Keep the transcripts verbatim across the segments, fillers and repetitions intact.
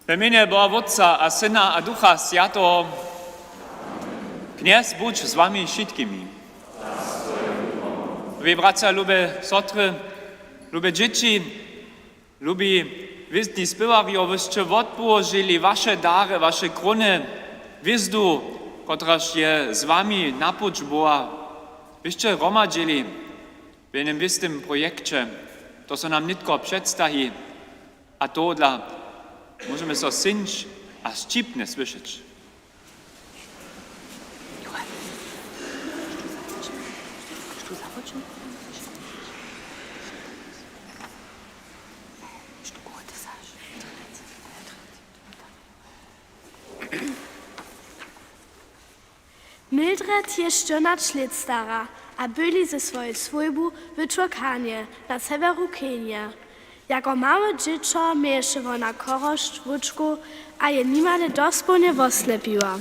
We mjenje Boha Wótca a Syna a Ducha Swjateho. Knjez budź z wami wšitkimi. Lubi bratřa, lube sotry, lube dźěći, lubi hwězdni spěwarjo, wy sće wotpołožili waše dary, waše króny, hwězdu, kotraž je z wami na puć Boha. Wy sće hromadźili w jednym wěsnym projekće, to so nam nětko předstaji. A tohodla móžemy so syńć a sćipnje słyšeć. Mildred je štyrnaće lět stara a bydli ze swojej swójbu w Čorkanje na sewjeru Kenije. Jako małe dźěćo měješe wona chorosć wóčkow a je nimale dospołnje woslepiła.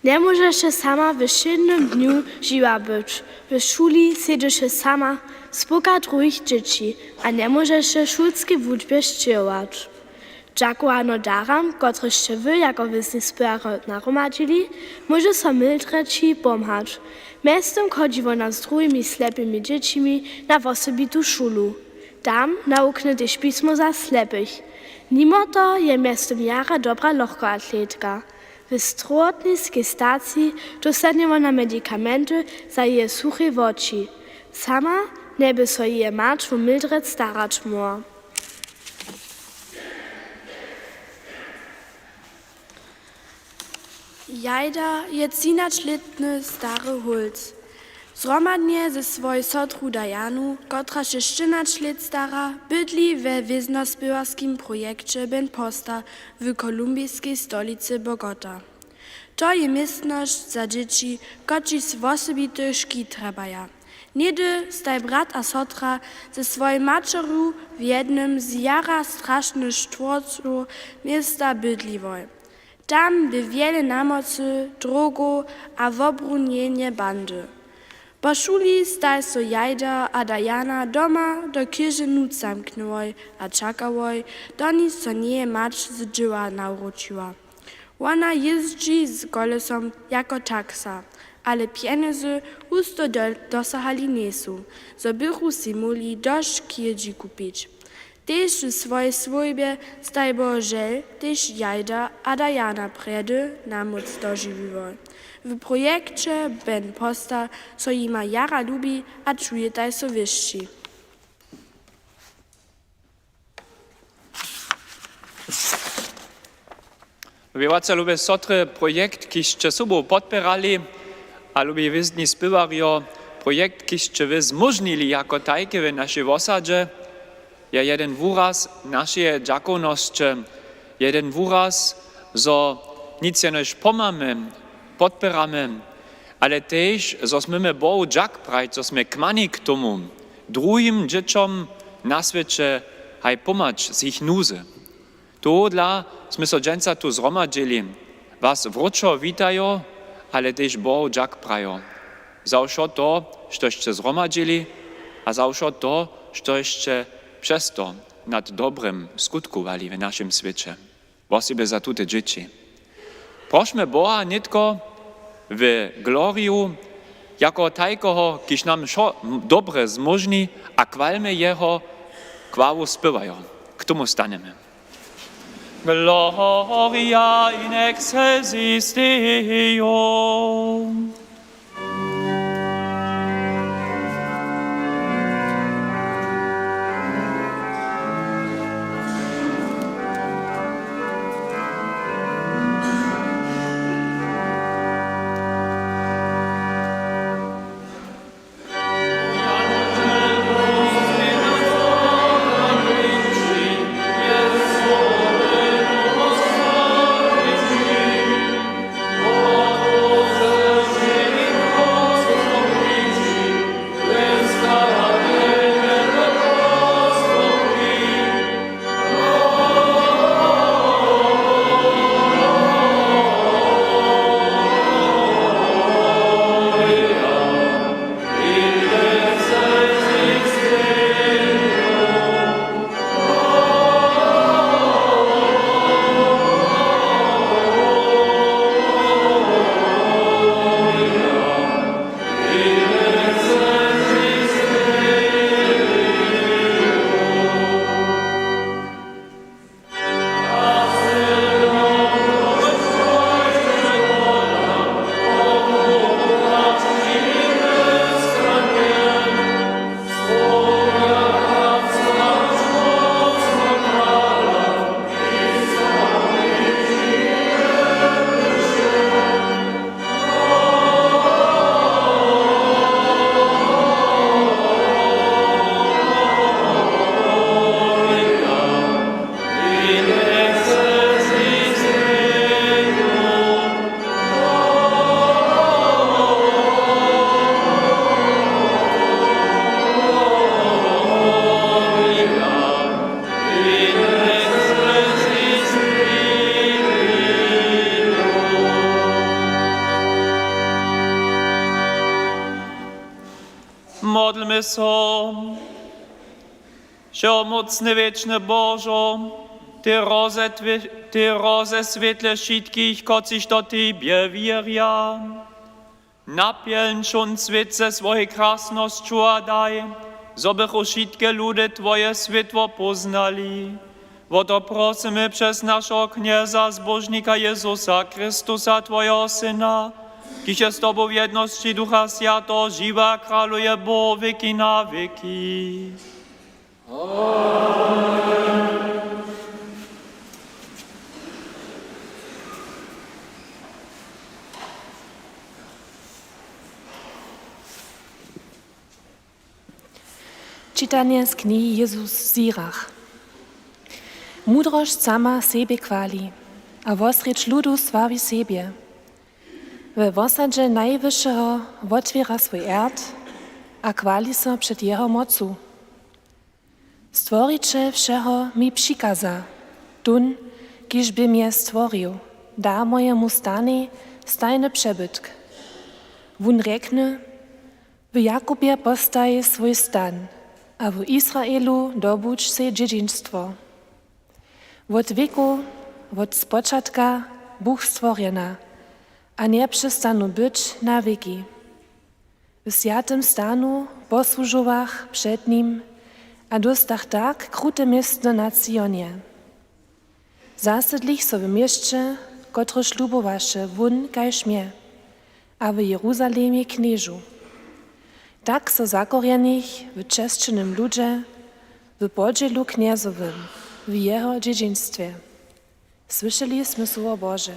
Njemóžeše sama we wšědnym dnju žiwa być. W šuli sedźeše sama, spoka druhich dźěći a njemóžeše w šulskej wučbje sćěhować. Dźakowano daram, kotrež sće wy jako hwězdni spěwarjo nahromadźili, móže so Mildred ći pomhać. Mjeztym chodźi wona z druhimi slepimi dźěćimi na wosebitu šulu. Tam nawukny tež pismo za slepich. Nimo toho je mjeztym jara dobra lochkoatletka. W strowotniskej staciji dóstanje wona medikamenty za jeje suche woči. Sama njeby so jeje mać wo Mildred starać móhła. Jajda je třinaćlětny stary hólc. Zhromadnje ze swojej sotru Dianu, kotraž je štyrnaće lět stara, bydli we hwězdnospěwarskim projekće Band Posta w kolumbiskej stolicy Bogota. To je městnosć za dźěći, kotřiž wosebity škit trjebaja. Něhdy staj brat a sotra ze swojej maćerju w jednym z jara strašnych štwórcow města bydliłoj. Tam bě wjele namocy, drogow a wobrunjenje bandy. Po šuli staj so Jajda a Diana doma do chěže nutř zamknyłoj a čakałoj, doniž so njeje mać z dźěła nawróćiła. Wona jězdźi z kolesom jako taxa, ale pjenjezy husto do-, dosahali njejsu, zo bychu sej móhli dosć k jědźi kupić. Tež w swojej swójbje staj bohužel tež Jajda a Diana prjedy namóc dožiwiłoj. W projekće Band Posta so jima jara lubi a čujetaj so wyšći. Lubi bratřa, lube sotry, projekt, kiž sće sobu podpěrali, a lubi hwězdni spěwarjo, projekt, kiž sće wy zmóžnili jako tajke w našej wosadźe, je jedyn wuraz našeje dźakownosće, jedyn wuraz, zo nic jenož pomhamy, podpěramy, ale tež, zo směmy Bohu dźak prajić, zo smy kmani k tomu, druhim dźěćom na swěće haj pomhać z jich nuzy. Tohodla smy so dźensa tu zhromadźili, was wróćo witajo, ale tež Bohu dźak prajo za wšo to, što sće zhromadźili, a za wšo to, što sće přez to nad dobrym skutkowali w našim swěće. Wosebje za tute dźěći. Prošmy Boha nětko w gloriju, jako tajkeho, kiž nam wšo dobre zmóžni, a chwalmy jeho, chwalu spěwajo. K tomu stanjemy. Gloria in excelsis Deo. So, Wšehomócny, wěčny Božo, ty rozetwě-, ty rozeswětle wšitkich, kotřiž do tebje wěrja. Napjelń wšón swět ze swojej krasnosću a daj, zo bychu wšitke ludy twoje swětło póznali. Wo to prosymy přez našeho Knjeza, Zbóžnika Jezusa Chrystusa, twojeho Syna, kiž je z tobu w jednosći Ducha Swjateho žiwy a kraluje Bóh wěki na wěki. Čitanje z knihi Jezus w Sirach. Mudrosć sama sebje chwali a wosrjedź ludu sławi sebje. We wosadźe Najwyšeho wotwěra swój ert a chwali so před jeho mocu. Stworićel wšeho mi přikaza, tón, kiž bě mje stworił, da mojemu stanej stajny přebytk. Wón rjekny: W Jakubje postaj swój stan a w Israelu dobudź sej dźědźiństwo. Wot wěkow, wot spočatka Bóh stworjena a njepřestanu być na wěki. W swjatym stanu posłužowach před nim a dóstach tak krute městno na Sionje. Zasydlich so w měsće, kotrež lubowaše wón kaž mje, a w Jeruzalemje knježu. Tak so zakorjenich w česćenym ludźe, w podźělu knjezowym, w jeho dźědźiństwje. Słyšeli smy słowo Bože.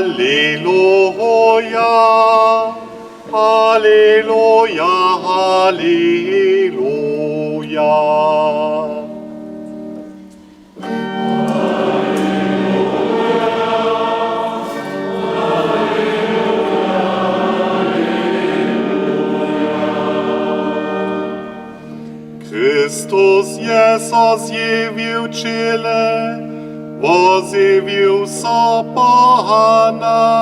Aleluja, aleluja, aleluja. Chrystus je So zjewił w ćěle, wozjewił so pohanam.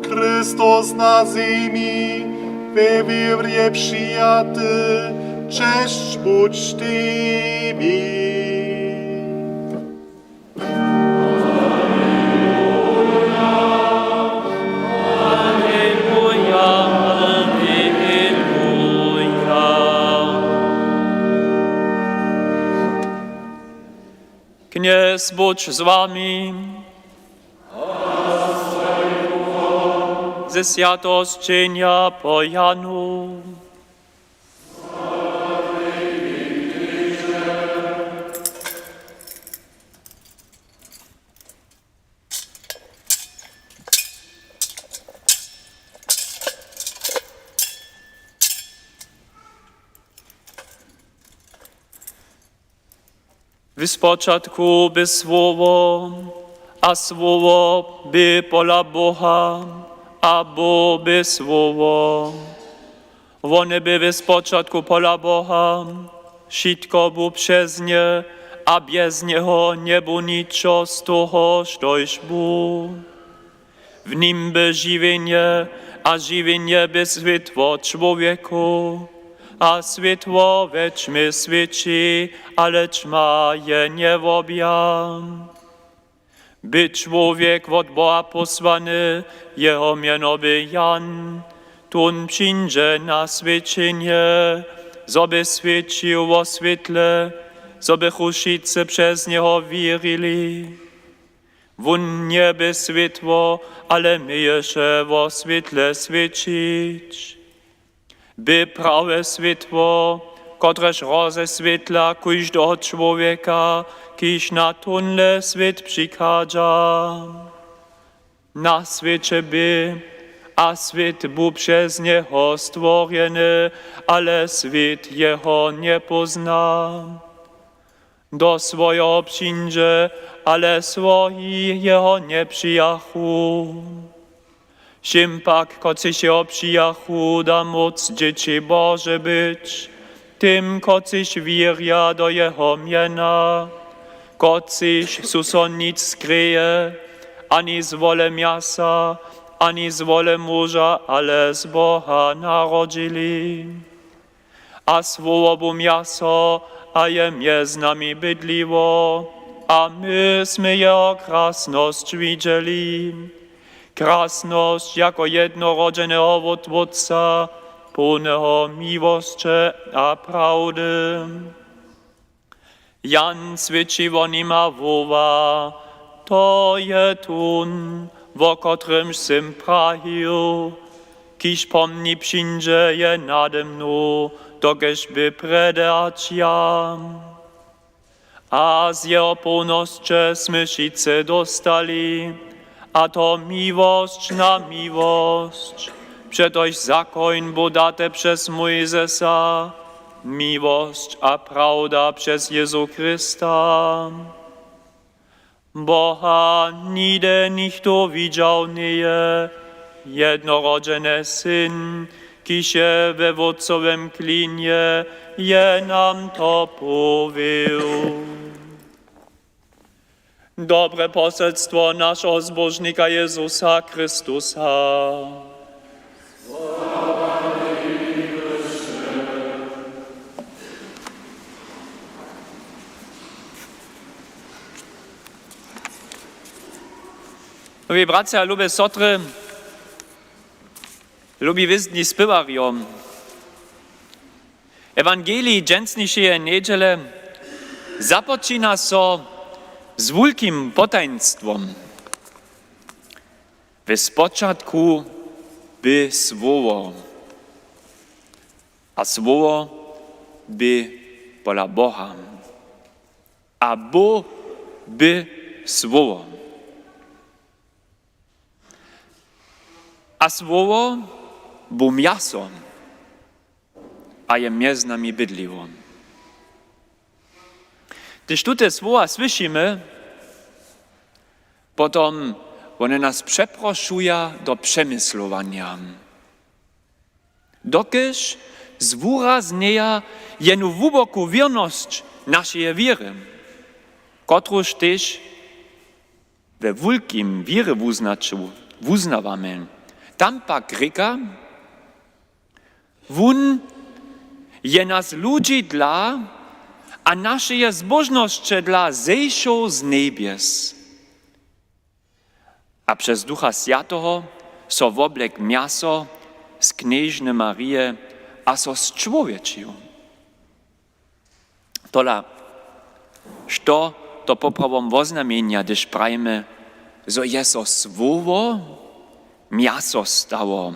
Chrystus na zemi, we wěrje přijaty, česć budź tebi. Knjez budź z wami. Ze swjatosćenja po Janu. W spočatku bě Słowo, a Słowo bě pola Boha, a Bóh bě Słowo. Wone bě w spočatku pola Boha, wšitko bu přez nje, a bjez njeho njebu ničo z toho, štož bu. W nim bě žiwjenje, a žiwjenje bě swětło čłowjekow, a swětło we ćmje swěći, ale ćma je njewobja. Bě čłowjek wot Boha pósłany, jeho mjeno bě Jan. Tón přińdźe na swěćenje, zo bě swěćił wo swětle, zo bychu wšitcy přez njeho wěrili. Wón njebě swětło, ale měješe wo swětle swěćić. Bě prawe swětło, kotrež rozeswětla kóždeho čłowjeka, kiž na tónle swět přichadźa. Na swěće bě, a swět bu přez njeho stworjeny, ale swět jeho njepózna. Do swojeho přińdźe, ale swoji jeho njepřijachu. Wšěm pak, kotřiž jeho přijachu, da móc dźěći Bože być, tym, kotřiž wěrja do jeho mjena, kotřiž su so nic skrěje, ani z wole mjasa, ani z wole muža, ale z Boha narodźili. A Słowo bu mjaso a je mjez nami bydliło, a my smy jeho krasnosć widźeli. Krasnosć jako jednorodźeneho wot Wótca, połneho miłosće a prawdy. Jan swědči wo nim a woła: To je tón, wo kotrymž sym prajił: Kiž po mni přińdźe, je nade mnu, dokelž bě prjedy hač ja. A z jeho połnosće smy wšitcy dóstali, a to miłosć na miłosć. Přetož zakoń bu daty přez Mójzesa, miłosć a prawda přez Jězu Chrysta. Boha nihdy nichtó widźał njeje, jednorodźeny Syn, kiž je we Wótcowym klinje, je nam to powił. Dobre poselstwo našeho Zbóžnika Jězusa Chrystusa. Lubi bratřa, lube sotry, lubi wězdni spěwarjo, Ewangelij dźensnišeje njedźele započina so z wulkim potajnstwom. W spočatku bě Słowo, a Słowo bě pola Boha, a Bóh bě Słowo. A Słowo bu mjaso a je mjez nami bydliło. Hdyž tute słowa słyšimy, potom wone nas přeprošuja do přemyslowanja. Dokelž zwuraznjeja jenu hłuboku wěrnosć našeje wěry, kotruž tež we wulkim wěrywuznaću wuznawamy. Tam pak rěka: Wón je nas ludźi dla a našeje zbóžnosće dla zešoł z njebjes a přez Ducha Swjateho so woblekł mjaso z knježny Marije a so sčłowječił. Tola, što to poprawom woznamjenja, hdyž prajimy, zo je so słowo mjaso stało?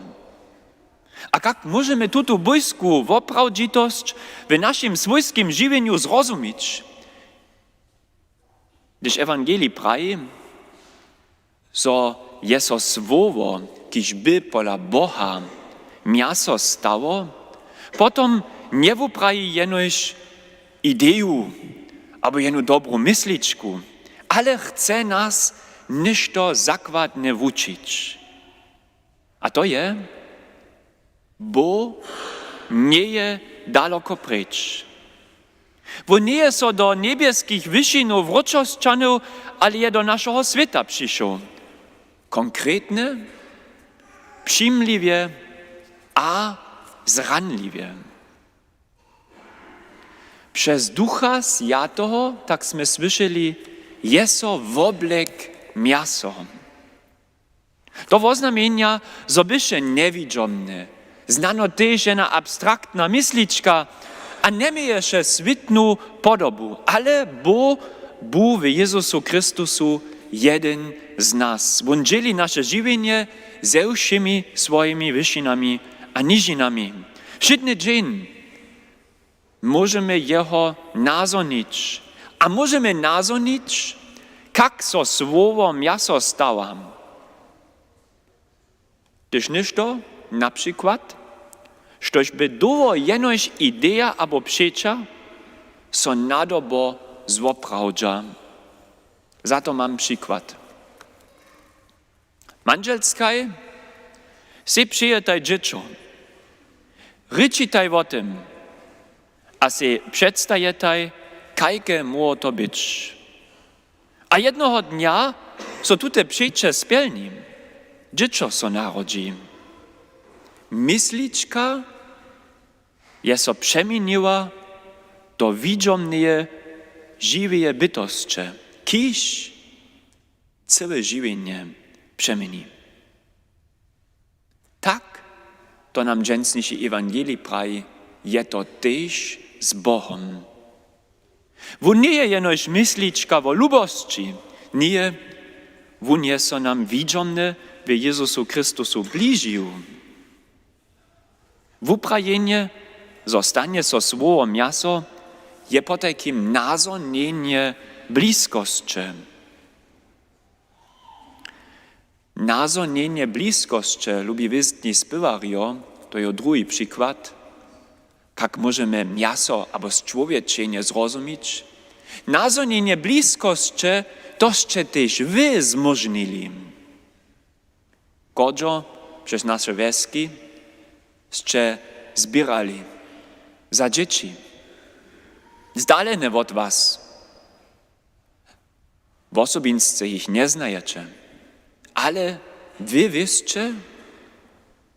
A kak móžemy tutu bójsku woprawdźitosć w našim swójskim žiwjenju zrozumić? Hdyž ewangelij praji, zo je so słowo, kiž by pola Boha mjaso stało, potom njewupraji jenož ideju abo jenu dobru mysličku, ale chce nas něšto zakładne wučić. A to je, Bóh njeje daloko preč. Wón njeje so do njebjeskich wyšinow wróćosćahnył, ale je do našeho swěta přišoł. Konkretnje, přimliwje a zranliwje. Přez Ducha Swjateho, tak smy słyšeli, je so woblekł mjaso. To woznamjenja, zo běše njewidźomne, znano tež jena abstraktna myslička a njeměješe swětnu podobu, ale Bóh bu w Jezusu Chrystusu jedyn z nas. Wón dźěli naše žiwjenje ze wšěmi swojimi wyšinami a nižinami. Wšědny dźeń móžemy jeho nazhonić. A móžemy nazhonić, kak so słowo mjaso stała. Hdyž něšto, na přikład, štož by dołho jenož ideja abo přeća, so nadobo zwoprawdźa. Za to mam přikład. Mandźelskaj, sej přejetaj dźěćo, rěčitaj wo tym a sej předstajetaj, kajke móhło to być. A jednoho dnja so tute přeće spjelni, dźěćo so narodźi. Myslička je so přeměniła do widźomneje, žiweje bytosće, kiž cyle žiwjenje přeměni. Tak to nam dźensniši ewangelij praji, je to tež z Bohom. Wón njeje jenož myslička wo lubosći, njeje, wón je so nam widźomny w Jezusu Chrystusu bližił. Wuprajenje, zo stanje so słowo mjaso, je potajkim nazhonjenje bliskosće. Nazhonjenje bliskosće, lubi wěstni spěwarjo, to je druhi přikład, kak móžemy mjaso abo sčłowjećenje zrozumić. Nazhonjenje bliskosće, to sće tež wy zmóžnili. Chodźo přez naše wjeski sće zběrali za dźěći, zdalene wot was. Wosobinsce jich njeznajeće, ale wy wěsće,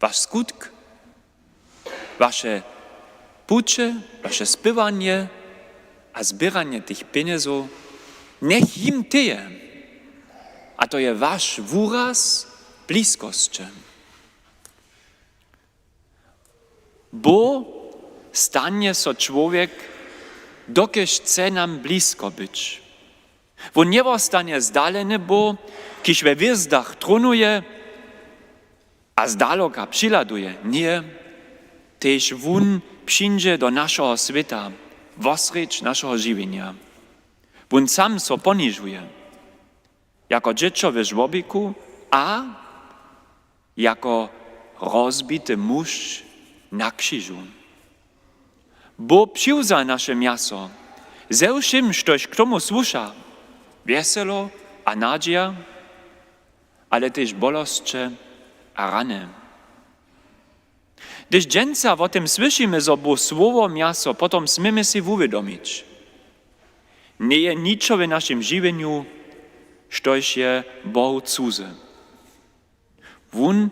waš skutk, waše puće, waše spěwanje a zběranje tych pjenjezow, njech jim teje. A to je waš wuraz bliskosće. Bóh stanje so čłowjek, dokelž chce nam blisko być. Wón njewostanje zdaleny Bóh, kiž we hwězdach trónuje a zdaloka přihladuje. Ně, tež wón přińdźe do našeho swěta, wosrjedź našeho žiwjenja. Wón sam so ponižuje jako dźěćo w žłobiku a jako rozbity muž na křižu. Bóh přiwza naše mjaso ze wšěm, štož k tomu słuša, wjeselo a nadźija, ale tež bolosće a rany. Hdyž dźensa wo tym słyšimy, zo bu słowo mjaso, potom směmy sej wuwědomić, Njeje ničo w našim žiwjenju, štož je Bohu cuze. Wón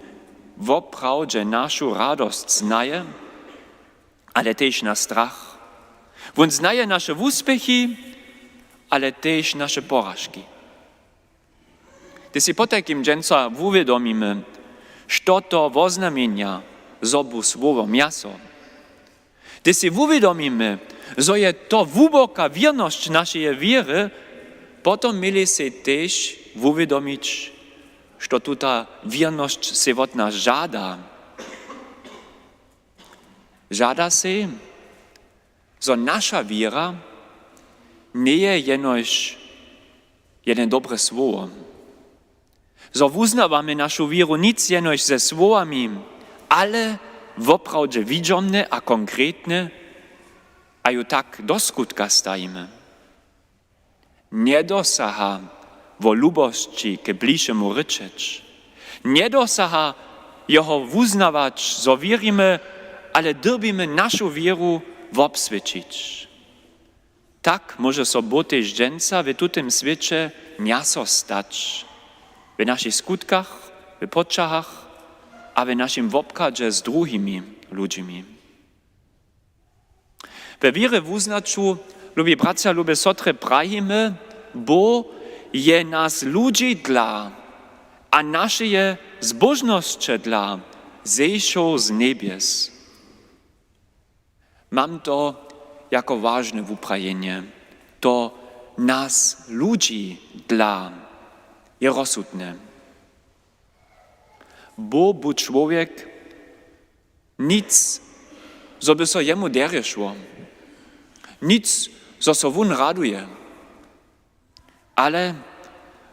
woprawdźe našu radosć znaje, ale tež naš strach. Wón znaje naše wuspěchi, ale tež naše poražki. Hdyž sej potajkim dźensa wuwědomimy, što to woznamjenja, zo bu słowo mjaso, hdyž sej wuwědomimy, zo je to hłuboka wěrnosć našeje wěry, potom měli sej tež wuwědomić, što tuta wěrnosć sej wot nas žada. Žada sej, zo naša wěra njeje jenož jedne dobre słowo, zo wuznawamy našu wěru nic jenož ze słowami, ale woprawdźe widźomne a konkretne, a ju tak do skutka stajimy. Njedosaha wo lubosći k bližemu rěčeć. Njedosaha jeho wuznawać, zo wěrimy, ale dyrbimy našu wěru wobswědčić. Tak móže so Bóh tež dźensa w tutym swěće mjaso stać, w našich skutkach, w poćahach a w našim wobchadźe z druhimi ludźimi. We wěry wuznaću, lubi bratřa, lube sotry, prajimy, Bóh je nas ludźi dla a našeje zbóžnosće dla zešoł z njebjes. Mam to jako wažne wuprajenje. To nas ludźi dla je rozsudne. Bóh bu čłowjek, nic, zo by so jemu derje šło, nic, zo so wón raduje, ale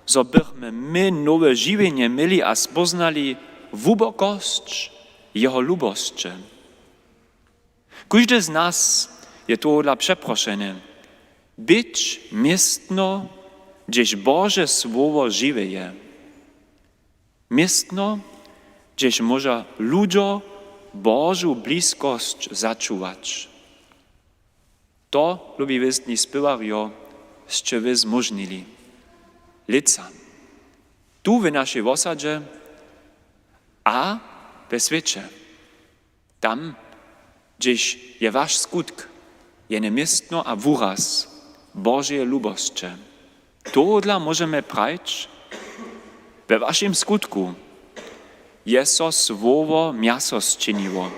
zo bychmy my nowe žiwjenje měli a spóznali hłubokosć jeho lubosće. Kóždy z nas je tohodla přeprošeny, być městno, hdźež Bože słowo žiwe je. Městno, hdźež móža ludźo Božu bliskosć začuwać. To, lubi wěstni spěwarjo, sće wy zmóžnili. Lětsa. Tu w našej wosadźe a we swěće. Tam, hdźež je waš skutk, jene městno a wuraz Božeje lubosće. Tohodla móžemy prajć, we wašim skutku je so słowo mjaso sčiniło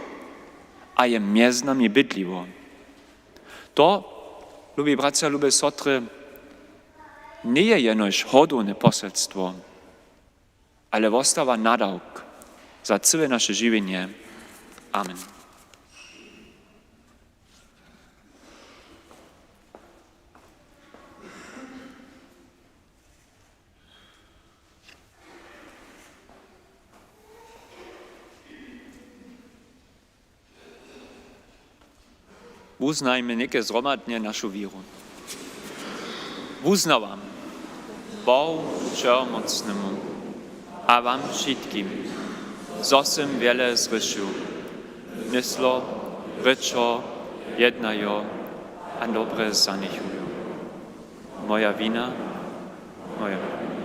a je mjez nami bydliło. To, lubi bratřa, lube sotry, njeje jenož hodowne poselstwo, ale wostawa nadawk za cyle naše žiwjenje. Amen. Wuznajmy něke zhromadnje našu wěru. Wuznawam Bohu Wšehomócnemu a wam wšitkim, zo sym wjele zhrěšił, myslo, rěčo, jednajo a dobre zaněchujo. Moja wina, moja wina.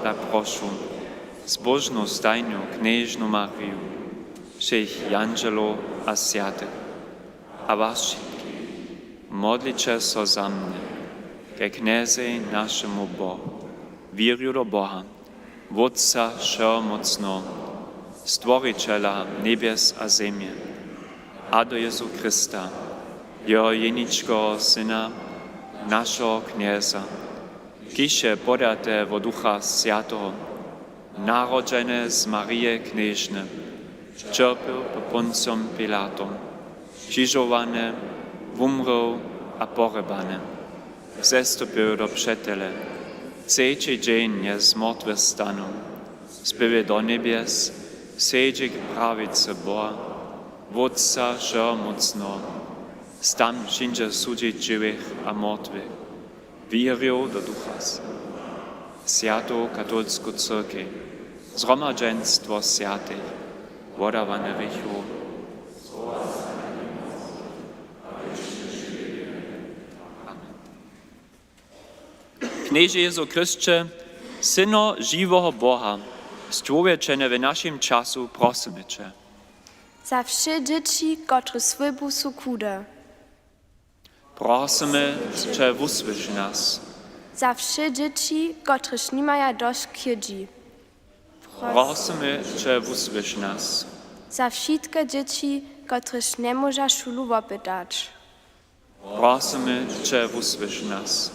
Tak prošu zbóžnu stajnju knježnu Mariju, wšěch jandźelow a swjatych, a was wšitkich, modliće so za mnje ke Knjezej, našemu Bohu. Wěrju do Boha, Wótca Wšehomócneho, Stworićela njebjes a zemje, a do Jězu Chrysta, jeho jeničkeho Syna, našeho Knjeza, kiž je podate wot Ducha Swjateho, narodźene z Marije Knježny, ćerpjeł pod Poncijom Pilatom, křižowany, wumrěł a porjebany, zestupjeju do přetele, třeći dźeń je z mortwych stanył, spěwje do njebjes, sedźi k prawicy Boha, Wótca Wšehomócneho, stam přińdźe sudźić žiwych a mortwych. Wěrju do Ducha, swjatu katolsku cyrkej, zhromadźenstwo swjatych, wodawanje hrěchow. Knježe Jezu Chrysće, Syno žiweho Boha, stwowječene w našim času, prosymy će. Za wše dźěći, kotrež swójbu su chude. Prosymy će, wusłyš nas. Za wše dźěći, kotrež nimaja dosć k jědźi. Prosymy će, wusłyš nas. Za wšitke dźěći, kotrež njemóža šulu wopytać. Prosymy će, wusłyš nas.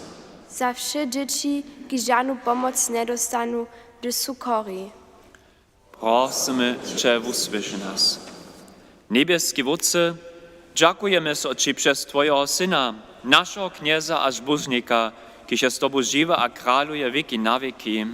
Za wše dźěći, kiž žanu pomoc njedostanu, hdyž su chori. Prosymy će, wusłyš nas. Njebjeski Wótče, dźakujemy so ći přez twojeho Syna, našeho Knjeza a Zbóžnika, kiž je z tobu žiwy a kraluje wěki na wěki.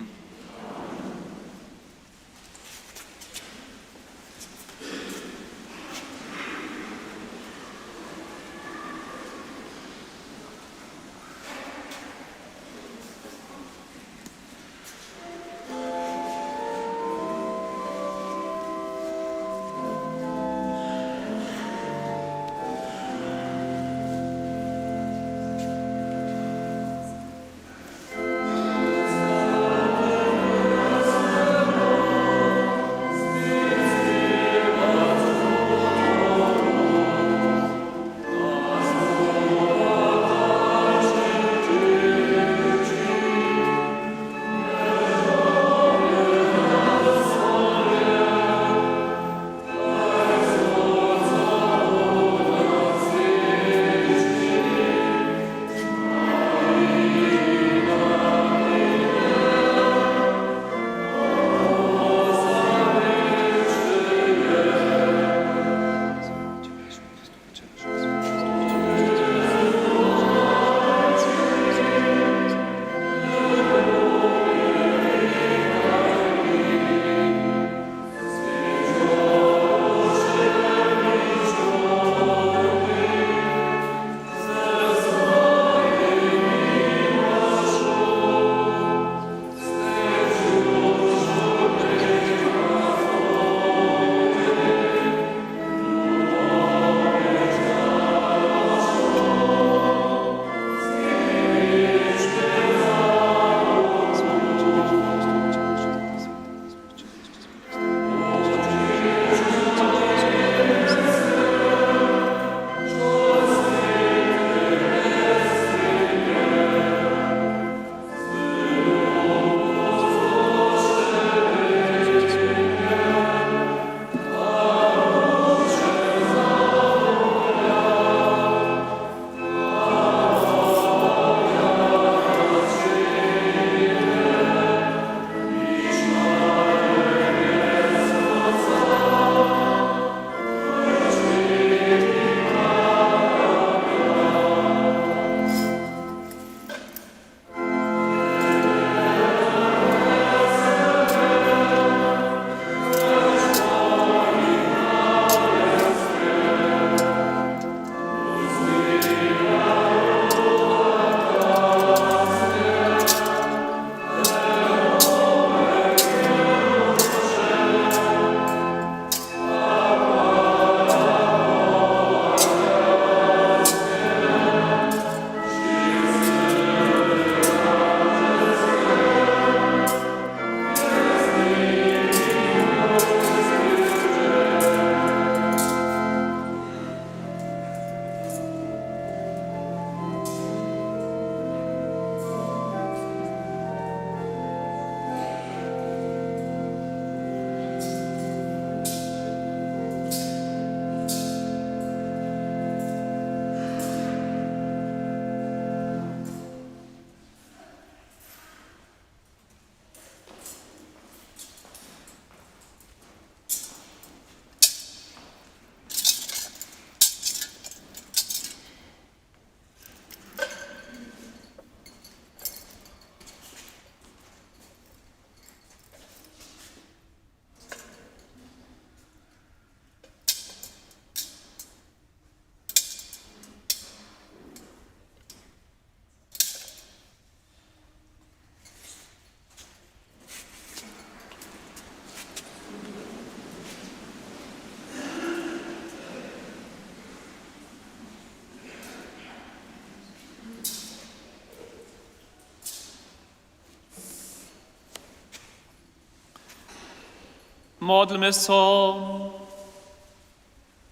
Modlmy so.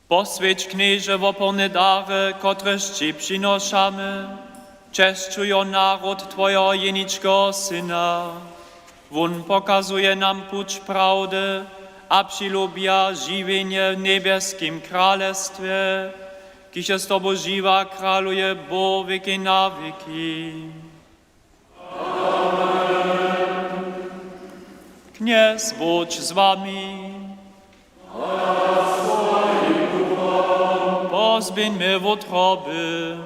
Poswjeć, Knježe, woporne dary, kotrež ći přinošamy, česćujo naród twojeho jeničkeho Syna. Wón pokazuje nam puć prawdy a přilubja žiwjenje w njebjeskim kralestwje, kiž je z tobu žiwy a kraluje Bóh wěki na wěki. Knjez budź z wami. Pozběhńmy wutroby.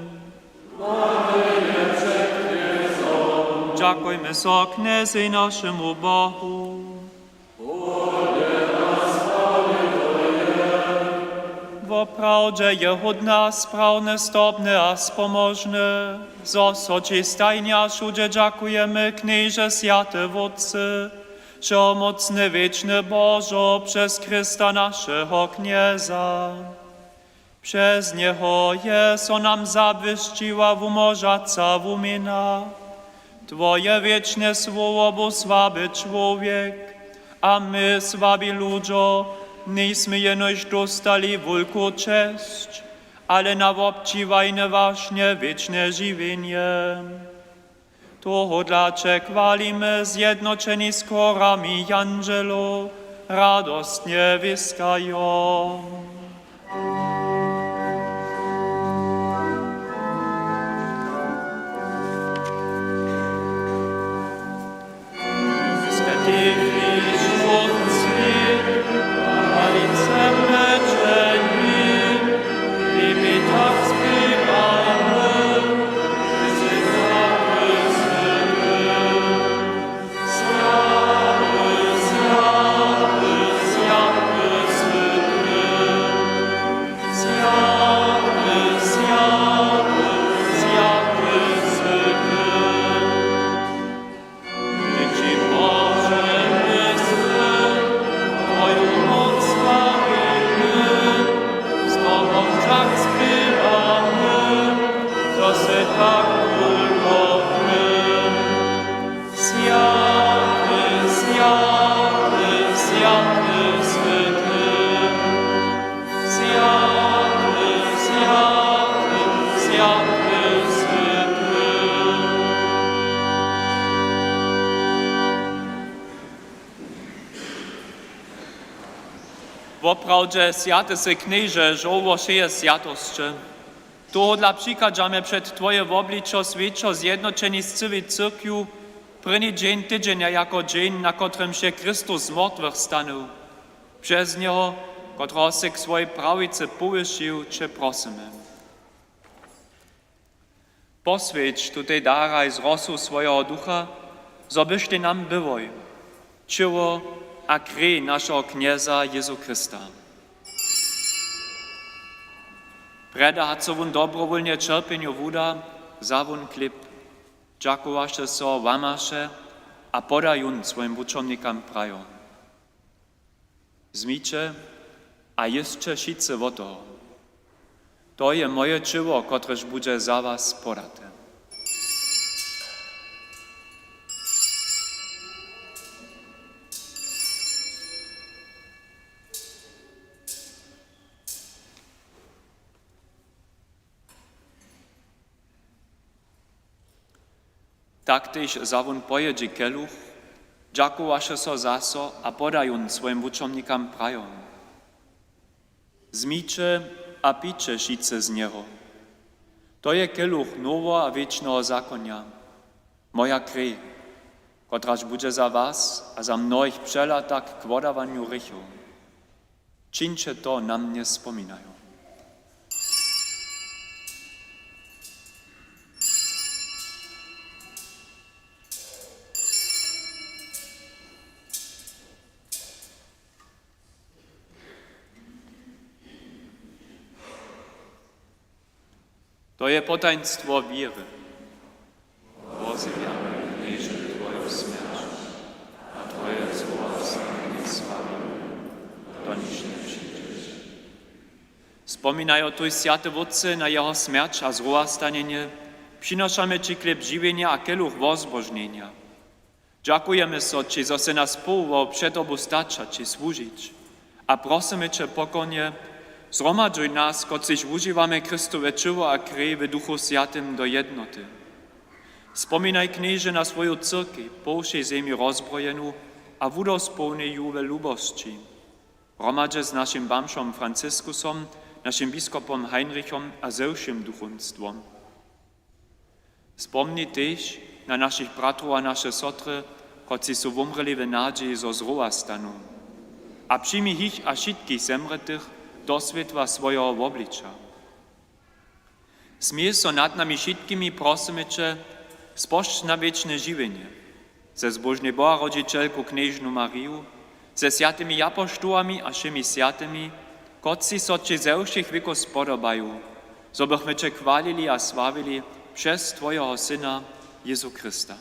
Dźakujmy so Knjezej, našemu Bohu. Woprawdźe je hódne a sprawne, zdobne a spomožne, zo so ći stajnje a wšudźe dźakujemy, Knježe, swjaty Wótče, wšehomócny, wěčny Božo, přez Chrysta, našeho Knjeza. Přez njeho je so nam zabłyšćiła wumóžaca wuměna. Twoje wěčne słowo bu słaby čłowjek, a my, słabi ludźo, njejsmy jenož dóstali wulku česć, ale na wobdźiwajne wašnje wěčne žiwjenje. Tohodla će chwalimy zjednoćeni z chórami jandźelow, radostnje wěskajo. Woprawdźe swjaty sy, Knježe, žórło wšeje swjatosće. Tohodla přichadźamy před twoje wobličo swjećo zjednoćeni z cyłej cyrkwju, prěni dźeń tydźenja jako dźeń, na kotrymž je Chrystus z mortwych stanył. Přez njeho, kotrehož sy k swojej prawicy powyšił, će prosymy. Poswjeć tutej daraj z rosu swojeho Ducha, zo byštej nam byłoj ćěło a krej našeho Knjeza Jezu Chrysta. Prjedy hač so wón dobrowólnje ćerpjenju wuda, wza wón chlěb, dźakowaše so, łamaše a poda jón swojim wučomnikam, prajo: Wzmiće a jěsće wšitcy wot toho. To je moje ćěło, kotrež budźe za was podate. Tak tež wza wón po jědźi keluch, dźakowaše so zaso a poda jón swojim wučomnikam, prajo: Wzmiće a pijće wšitcy z njeho. To je keluch noweho a wěčneho zakonja, moja krej, kotraž budźe za was a za mnohich přelata k wodawanju hrěchow. Čińće to na mnje spominajo. To je potajnstwo wěry. Wozjewjamy, Knježe, twoju smjerć a twoje zrowastanjenje sławimy, doniž njepřińdźeš. Spominajo tuž, swjaty Wótče, na jeho smjerć a zrowastanjenje, přinošamy ći chlěb žiwjenja a keluch wozbožnjenja. Dźakujemy so ći, zo sy nas powołał před tobu stać a ći słužić. A prosymy će pokornje, zhromadźuj nas, kotřiž wužiwamy Chrystowe ćěło a krej w Duchu Swjatym do jednoty. Spominaj, Knježe, na swoju cyrkej po wšej zemi rozbrojenu a wudospołnij ju we lubosći. Hromadźe z našim bamžom Franciskusom, našim biskopom Heinrichom a ze wšěm duchowstwom. Spomni tež na našich bratrow a naše sotry, kotřiž su wumrěli w nadźiji, zo z rowa stanu. A přijmi jich a wšitkich zemrětych do swětła swojeho wobliča. Smil so nad nami wšitkimi, prosymy će, spožč na wěčne žiwjenje, ze zbóžnej Boharodźićelku knježnu Mariju, ze swjatymi japoštołami a wšěmi swjatymi, kotřiž so ći ze wšěch wěkow spodobaju, zo bychmy će chwalili a sławili přez twojeho Syna Jězu Chrysta.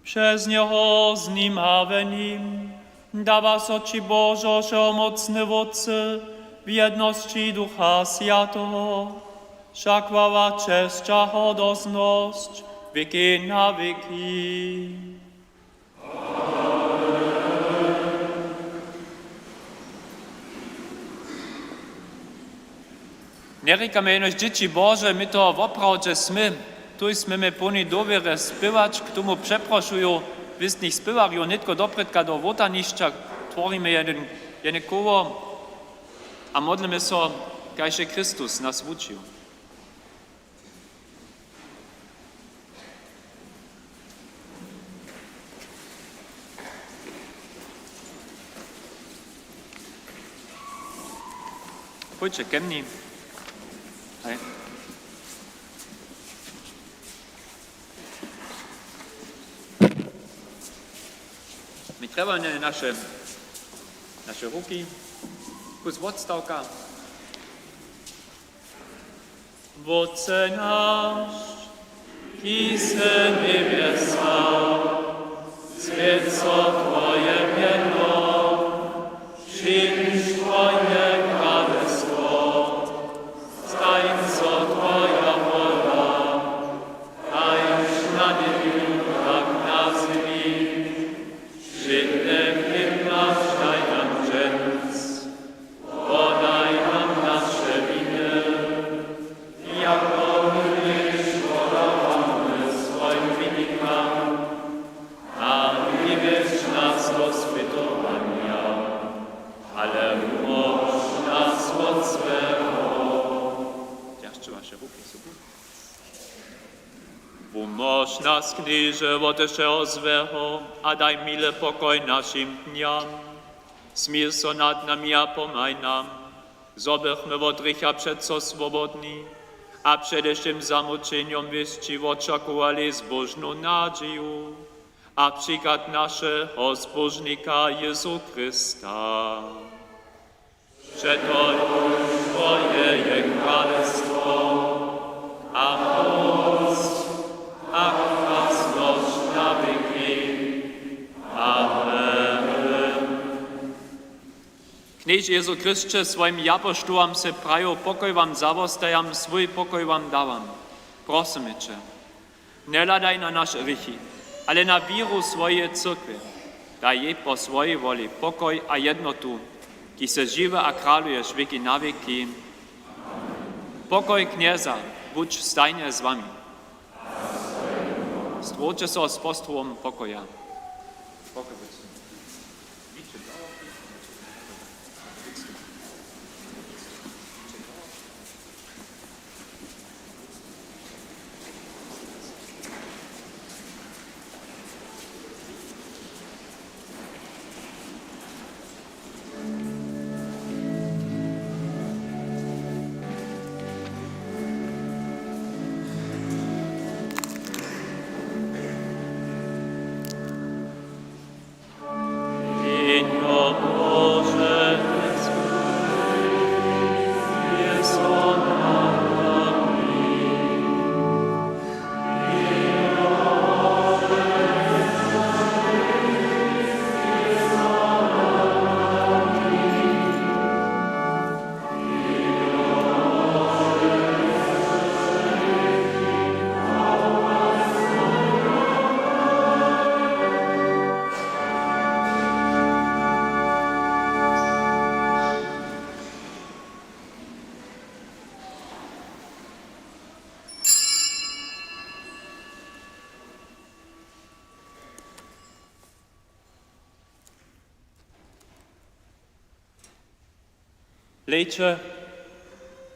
Přez njeho, z nim a w nim dawa so ći, Božo, wšehomócny Wótče, w jednosći Ducha Swjateho, wša chwała, česć a hodnosć wěki na wěki. Njerěkamy jenož dźěći Bože, my to woprawdźe smy. Tuž smy my połni dowěry spěwać, k tomu přeprošuju wěstnych spěwarjow nětko doprědka do wotanišća, tworimy jedne, jedne koło a modlimy so, kaž je Chrystus nas wučił. Pójće ke mni. Hej. My trjebamy naše, naše ruki, kus wotstawka. Wótče naš, kiž sy w njebjesach, swjeć so twoje mjeno, přińdź twoje kralestwo, stań so twoja wola, kaž na njebju, tak na zemi. Wšědny chlěb naš daj nam dźens, wodaj nam naše winy, jako my tež wodawamy swojim winikam, a njewjedź nas do spytowanja, ale wumóž nas wot złeho. Dźeržće waše ruki sobu. Wumóž nas, Knježe, wot wšeho złeho a daj miły pokoj našim dnjam. Smil so nad nami a pomhaj nam, zo bychmy wot hrěcha přeco swobodni a před wšěm zamućenjom wěsći wočakowali zbóžnu nadźiju a přichad našeho Zbóžnika Jězu Chrysta. Přetož twoje je kralestwo a móc a krasnosć na wěki. Amen. Knježe Jězu Chrysće, swojim japoštołam sy prajił: Pokoj wam zawostajam, swój pokoj wam dawam. Prosymy će, njehladaj na naše hrěchi, ale na wěru swojeje cyrkwje. Daj jej po swojej woli pokoj a jednotu, kiž sy žiwy a kraluješ wěki na wěki. Pokoj Knjeza budź stajnje z wami. Zdrójće so z postrowom pokoja. Pokoj budź. Hlejće,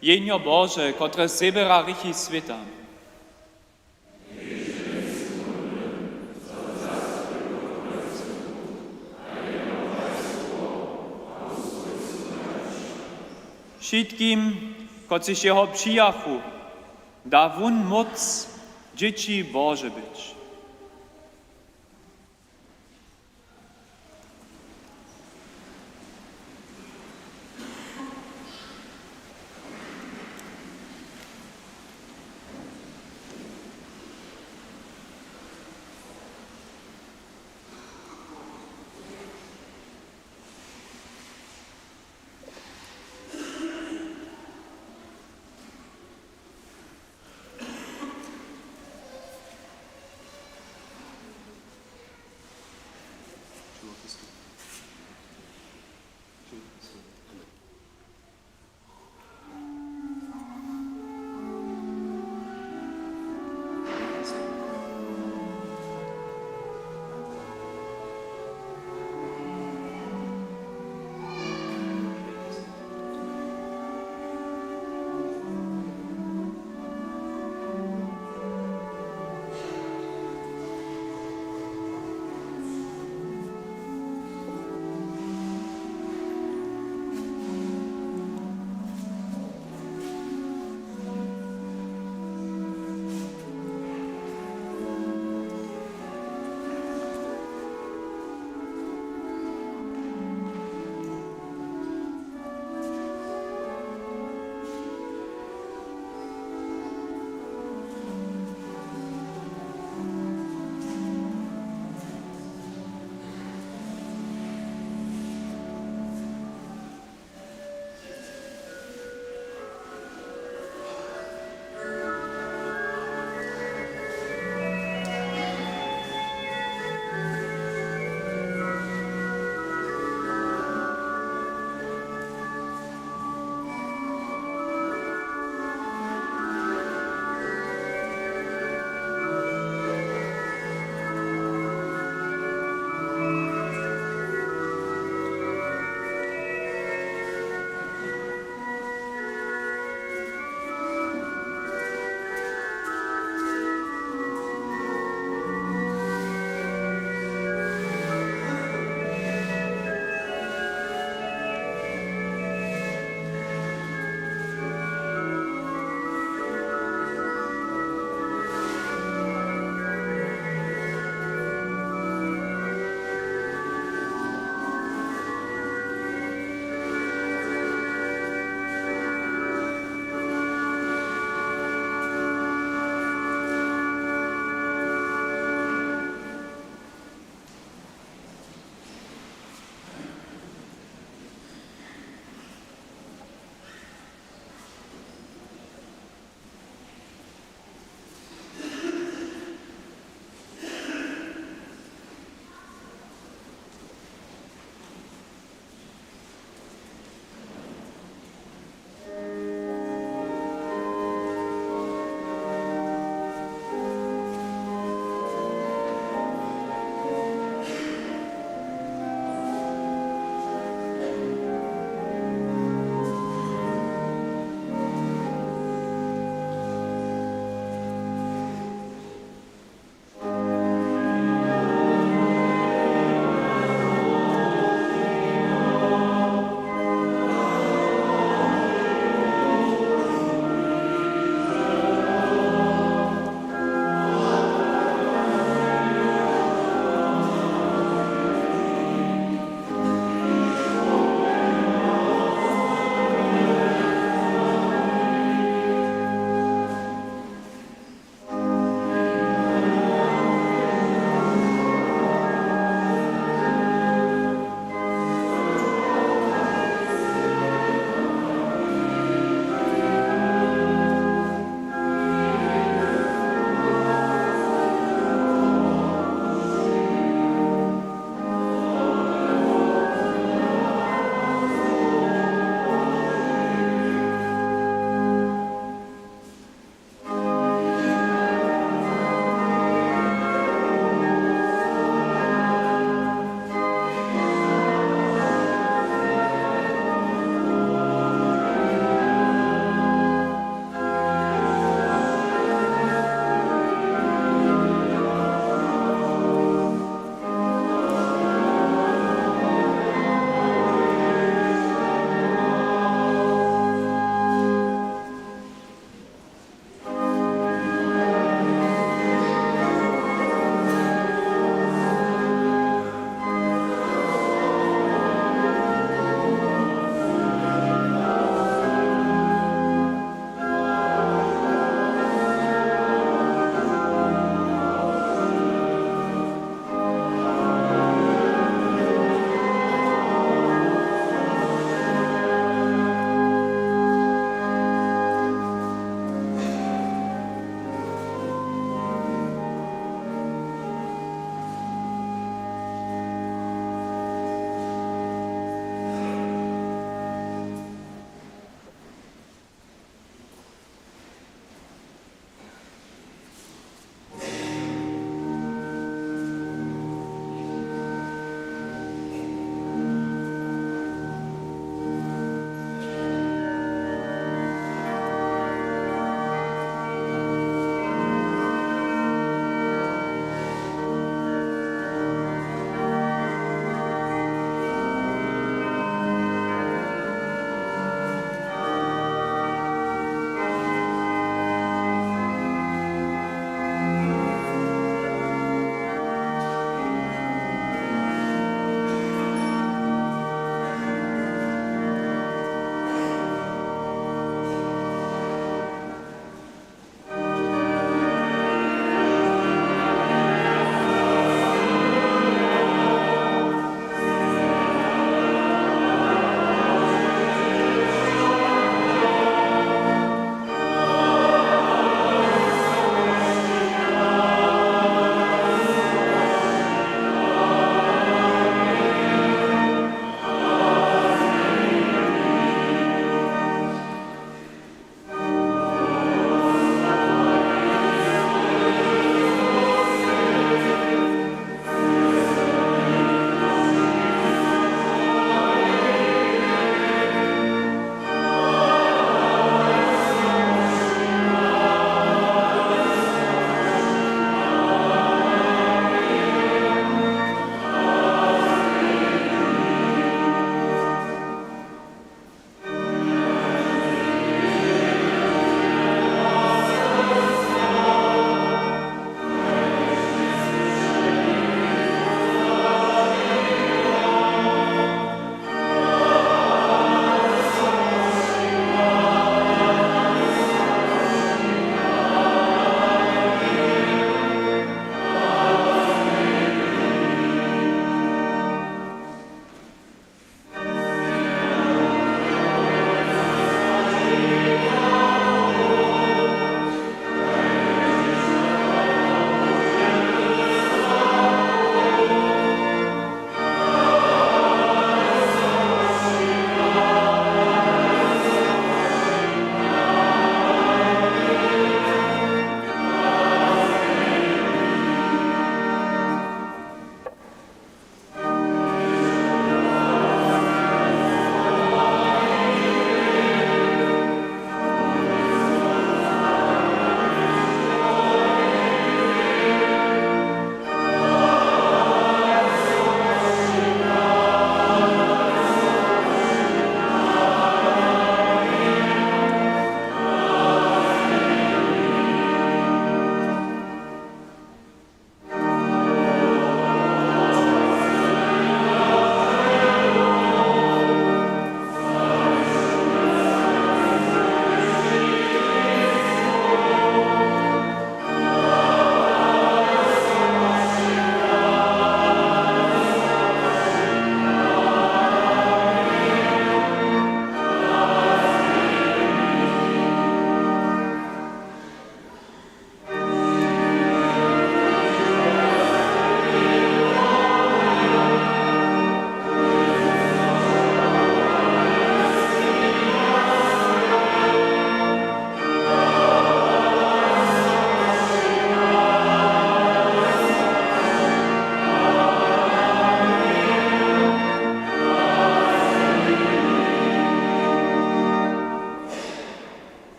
Jehnjo Bože, kotrež zběra hrěchi swěta. Wšitkim, kotřiž jeho přijachu, da wón móc dźěći Bože być.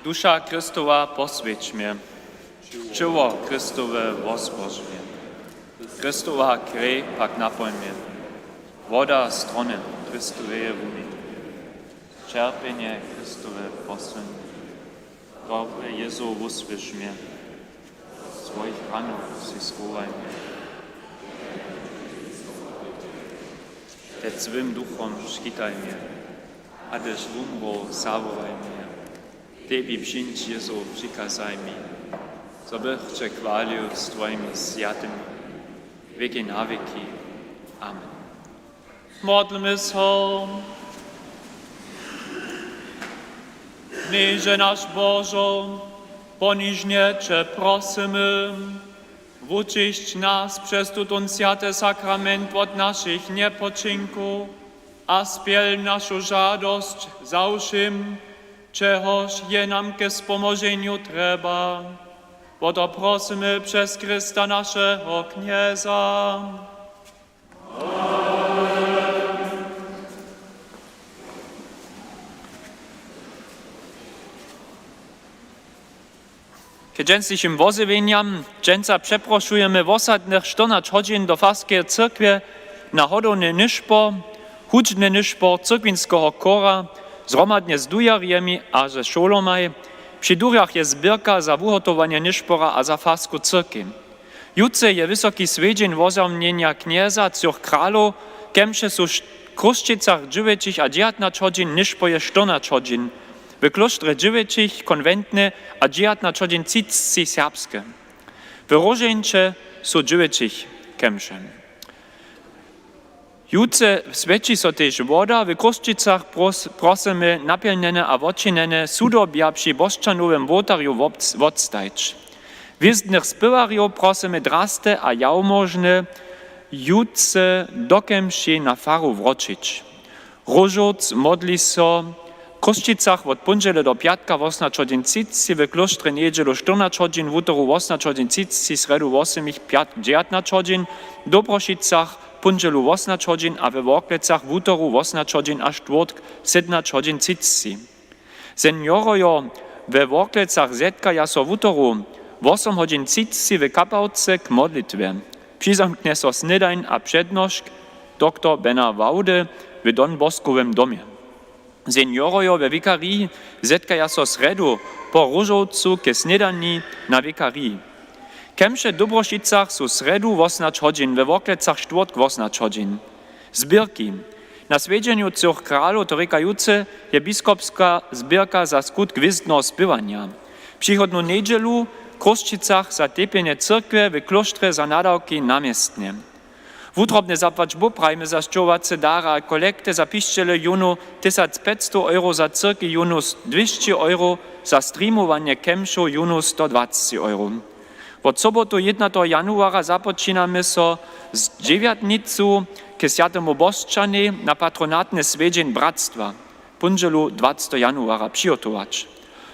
Duša Chrystowa poswjeć mje, ćěło Chrystowe wozbož mje, Chrystowa krej pak napoj mje, woda strony Chrystoweje wumi, ćerpjenje Chrystowe posylń mje, dobry Jezu, wusłyš mje, swojich ranow sej schołaj mje, před swym duchom škitaj mje, a hdyž wumrł, zawołaj mje. Tebi přińdź, Jezu, přikazaj mi, zo bych će chwalił z twojimi swjatymi wěki na wěki. Amen. Modlmy so. Knježe naš Božo, ponižnje će prosymy, wučišć nas přez tutón swjaty sakrament wot našich njepočinkow a spjel našu žadosć za wšěm, čehož je nam ke spomoženju trjeba. Wo to prosymy přez Chrysta, našeho Knjeza. K dźensnišim wozjewjenjam. Dźensa přeprošujemy wosadnych štyrnaće hodźin do farskeje cyrkwje na hodowny nyšpor, hudźbny nyšpor cyrkwinskeho chóra, zhromadnje z dujerjemi a ze šulomaj. Při durjach je zběrka za wuhotowanje nyšpora a za farsku cyrkej. Jutře je wysoki swjedźeń wozjewjenja Knjeza třoch kralow, kemše su š-, w Chrósćicach dźewjećich a dźewjatnaće hodźin, nyšpor je štyrnaće hodźin, w klóštrje dźewjećich konwentne a dźewjatnaće hodźin třiceći serbske. W Róžeńće su dźewjećich kemše. Jutře swjeći so tež woda. W Chrósćicach pros-, prosymy napjelnjene a wočinjene sudobja při Bosćanowym wołtarju wobc-, wotstajć. Hwězdnych spěwarjow prosymy drasty a jałmóžny jutře do kemši na faru wróćić. Róžowc modli so w Chrósćicach wot póndźele do pjatka wosomnaće hodźin třiceći, w klóštrje njedźelu štyrnaće hodźin, wutoru wosomnaće hodźin třiceći, srjedu wosomich, pjatk, dźewjatnaće hodźin, w Dobrošicach póndźelu wosomnaće hodźin a we Worklecach wutoru wosomnaće hodźin a štwórtk sydomnaće hodźin třiceći. Seniorojo we Worklecach zetkaja so wutoru wosom hodźin třiceći w kapałce k modlitwje. Přizamknje so snědań a přednošk doktor Bena Wałdy w Don Boskowym domje. Seniorojo we wikariji zetkaja so srjedu po róžowcu ke snědani na wikariji. Kemše w Dobrošicach su srjedu wosomnaće hodźin, we Worklecach štwórtk wosomnaće hodźin. Zběrki. Na swjedźenju třoch kralow, to rěka jutře, je biskopska zběrka za skutk hwězdneho spěwanja. Přichodnu njedźelu w Chrósćicach za tepjenje cyrkwje, w klóštrje za nadawki na městnje. Wutrobne zapłać Bóh prajimy za sćohowace dary a kolekty, za pišćele jónu tysac pjećstow euro, za cyrki jónu dwěsći euro, za streamowanje kemšow jónu sto dwaceći euro. Wot sobotu jědnateho januara započinamy so z dźewjatnicu k swjatemu Bosćanej na patronatny swjedźeń bratstwa. Póndźelu dwaceteho januara přihotować.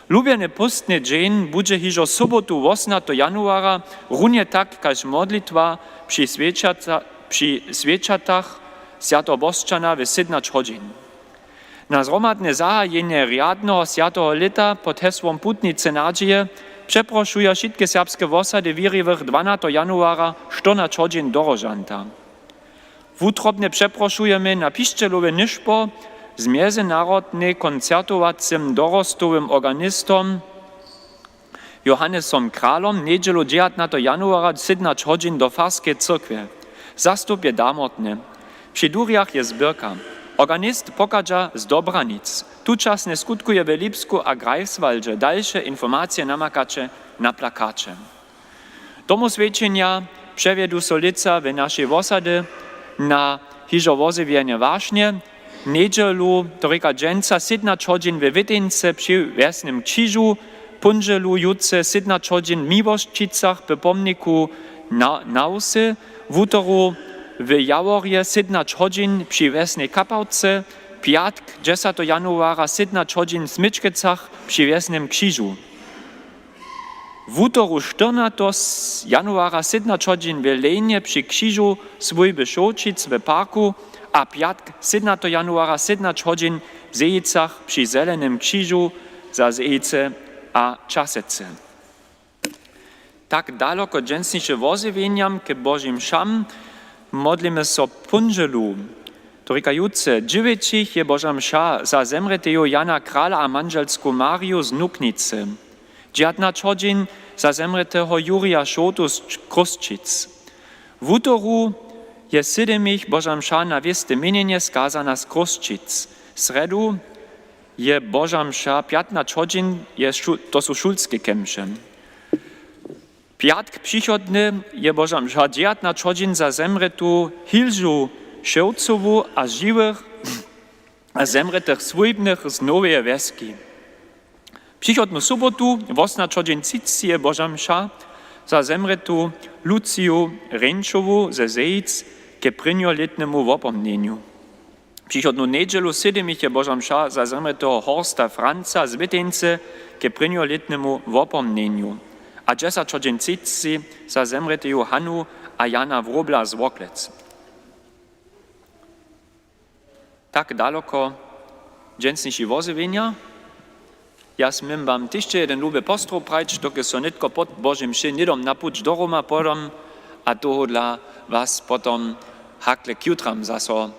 Lubjeny póstny dźeń budźe hižo sobotu wosomnateho januara, runje tak kaž modlitwa při swěčata-, při swěčatach swjateho Bosćana w sydomnaće hodźin. Na zhromadne zahajenje rjadneho swjateho lěta pod hesłom Putnicy nadźije přeprošuja wšitke serbske wosady wěriwych dwanateho januara štyrnaće hodźin do Róžanta. Wutrobnje přeprošujemy na pišćelowy nyšpor z mjezynarodnej koncertowacym dorostowym organistom Johannesom Kralom njedźelu dźewjatnateho januara sydomnaće hodźin do farskeje cyrkwje. Zastupje damortne. Při durjach je zběrka. Organist pochadźa z Dobranic. Tučasnje skutkuje w Lipsku a Greifswaldźe. Dalše informacije namakaće na plakaće. Domoswjećenja přewjedu so lětsa w našej wosadźe na hižo wozjewjene wašnje. Njedźelu, to rěka dźensa, sydomnaće hodźin we Wěteńce při Wjesnym křižu, póndźelu jutře sydomnaće hodźin w Miłošćicach w pomniku Na-, Nawsy, wutoru w Jaworje sydomnaće hodźin při Wjesnej kapałce, pjatk dźesateho januara sydomnaće hodźin w Smyčkecach při Wjesnym křižu. Wutoru štyrnateho januara sydomnaće hodźin w Lejnje při křižu swójby Šołćic w parku a pjatk sydomnateho januara sydomnaće hodźin w Zejicach při Zelenym křižu za Zejice a časece. Tak daloko dźensniše wozjewjenjam k Božim mšam. Modlimy so póndźelu. To rěkajuce, dźewjećich je Boža mša za zemrěteju Jana Krala a mandźelsku Mariju z Nuknicy. Dźewjatnaće hodźin za zemrěteho Jurija Šołtu z Č-, Chrósćic. Wutoru je sydymich Boža mša na wěste měnjenje skazana z Chrósćic. Srjedu je Boža mša pjatnaće hodźin, je šu-, to su šulske kemše. Pjatk přichodny je Boža mša dźewjatnaće hodźin za zemrětu Hilžu Šewcowu a žiwych a zemrětych swójbnych z Noweje Wjeski. Přichodnu sobotu wosomnaće hodźin třiceći je Boža mša za zemrětu Luciju Rjenčowu ze Zejic k prěnjolětnemu wopomnjenju. Přichodnu njedźelu sydymich je Boža mša za zemrěteho Horsta Franca z Wěteńcy k prěnjolětnemu wopomnjenju a dźesać hodźin třiceći za zemrěteju Hanu a Jana Wróbla z Worklec. Tak daloko dźensniši wozjewjenja. Ja směm wam tež jedyn luby postrow prajić, dokelž so nětko po Božej mši hnydom na puć do Roma podam, a tohodla was potom hakle k jutram zaso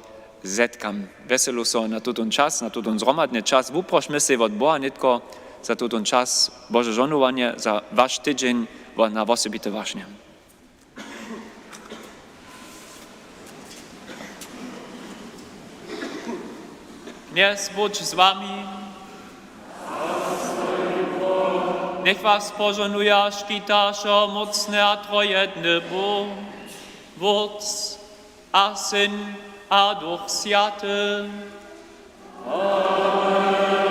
zetkam. Wjeselu so na tutón čas, na tutón zhromadny čas. Wuprošmy sej wot Boha nětko za tutón čas, Bože žohnowanje, za waš tydźeń, wo-, na wosebite wašnje. Knjez budź z wami. Njech was požohnuja, škita, wšomócny a trojedny Bóh, Wótc a Syn a Duch Swjaty. Amen.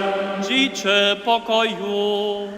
Dźiće w pokoju.